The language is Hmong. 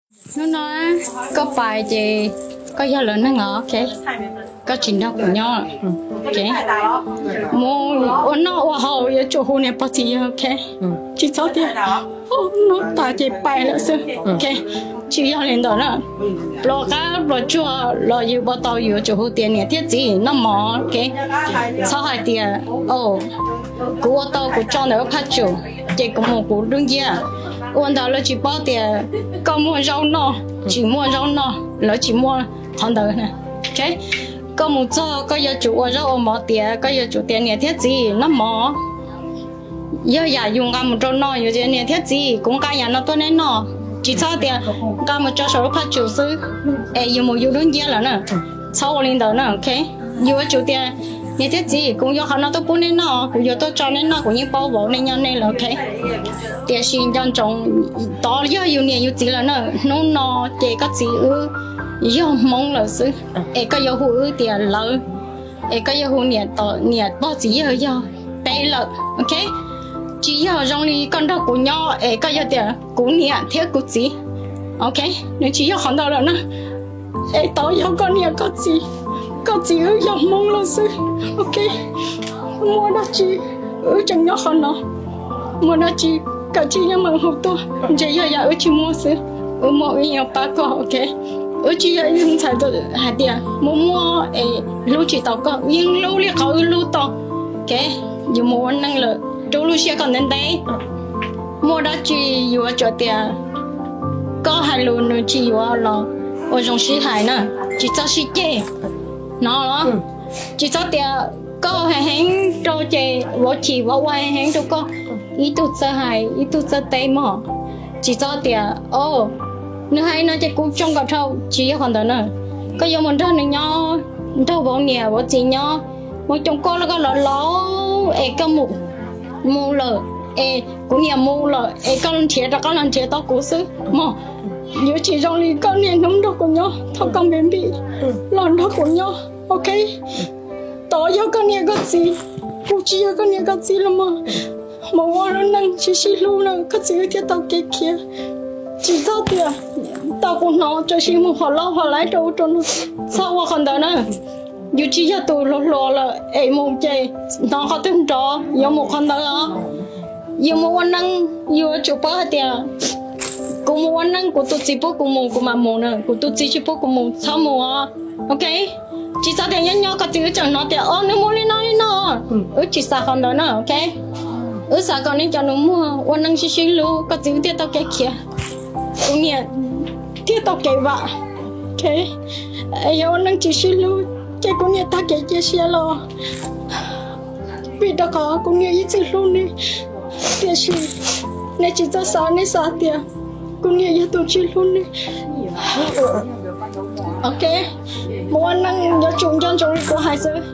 Hnub no koj pais ces koj yog lawv neeg os, ok? Koj tsis nrog kuv nyob, ok? Mus ua noj ua haus yuav tsum hu niam pog txiv yawg, ok? Tsis txhob tias, o, noj tas ces pais lawm xwb, ok? Tsis yog li ntawd na. Pluas qab pluas tsuag los yus ua tau yuav tsum hu tias niam thiab txiv noj mov, ok? Txhob hais tias, o, kuv ua tau kuv tso ntawm lub phaj tsum, ces kuv mus kuv dub nciab. Ua ntawd lawv tsis paub tias koj muaj zaub noj, tsis muaj zaub noj, lawv tsis muaj qhov ntawd na, ok? Koj mus txog koj yuav tsum ua zaub ua mov tiav, koj yuav tsum tias niam thiab txiv noj mov. Yog yam yus nqa mus rau noj, yus tias niam thiab txiv, kuv nqa yam no tuaj neb noj. Tsis txhob tias nqa mus tso saum lub phaj tsum xwb es yus mus yus dub nciab lawm na. Txhob ua li ntawd na, ok? Yuav tsum tias niam thiab txiv, kuv yuav qhov no tuaj pub neb noj, kuv yuav tuaj tso neb noj, kuv yeej paub vauv nej nyob nej lawm, ok? Tiam sis nco ntsoov, tod yog yus niam yus txiv lawm na. Hnub no ces koj txiv wb yog Hmoob lawm xwb, es koj yuav hu wb tias lawv, es koj yuav hu niam pog txiv yawg yog peb lawm, ok? Tsis yog zoo li koj nrog kuv nyob es koj yuav tias kuv niam thiab kuv txiv, ok? Nws tsis yog qhov ntawd lawm na. Es tod yog koj niam koj txiv, koj txiv wb yog Hmoob lawm xwb, ok? Muaj dab tsi wb tseem nyob qhov no, muaj dab tsi kav tsij yeej meem hu tuaj, ntshe yog yam wb tsis muaj xwb, wb muaj wb yeej yuav pab koj, ok? Wb tsis yog ib ntxhais hais tias muaj muaj es hlub tsis tau koj, wb yeej hlub li qhov wb hlub tau, ok? Yus mus ua neej lawm, rub lub siab koj ntev ntev. Muaj dab tsi yuav tsum tias koj hais lus nws tsis yuav los ua zoo sib hais na, tsis txhob sib ceg. Hnov los? Tsis txhob tias koj heev heev rau ces vauv chim vauv ua heev heev rau koj, ib tug txawj hais ib tug txawj teb mog. Tsis txhob tias, o, nws hais no ces kuv tsoo kom dhau, tsis yog qhov ntawd na. Koj yuav mus nrog nws nyob, nrog vauv niam vauv txiv nyob, mus coom koj los koj los laus es koj mus, mus lawm es kuv niam mus lawm es koj nrhiav rov qab los nrhiav tau kuv xwb mog. Yuav tsis zoo li koj niaj hnub nrog kuv nyob, thaum koj npe npij los nrog kuv nyob, ok? Tod yog koj niam koj txiv, kuv tsis yog koj niam koj txiv los mas, mus ua lub neej sib sib hlub na koj txiv wb thiaj tau kev khiav. Tsis txhob tias tau kuv hnov tsam sis mus hom laub hom laib rau ub rau no, txhob ua qhov ntawd na. Yus tsis yog tus hluas hluas lawm es mus ces hnov qhov twg nrov yuav mus qhov ntawd os. Yus mus ua neej yuav tsum paub hais tias kuv mus ua neej kuv tus txiv pub kuv mus kuv mam mus na, kuv tus txiv tsis pub kuv mus txhob mus os, ok? Tsis txhob tias nyob nyob koj txiv wb tseem hnov tias o nws muaj li no li no, wb tsis xav qhov ntawd na, ok? Wb xav kom nej cov nus muag ua neej sib sib hlub koj txiv wb thiaj tau kev khiav, kuv niam thiaj tau kev vam, ok? Yog ua neej tsis sib hlub ces kuv niam tag kev cia siab los, vim rau qhov kuv niam ib txwm hlub nej, tiam sis nej tsis txawj xav, nej xav tias kuv niam yog tus tsis hlub nej, ok? Mus ua neej yuav tsum nco ntsoov li kuv hais xwb.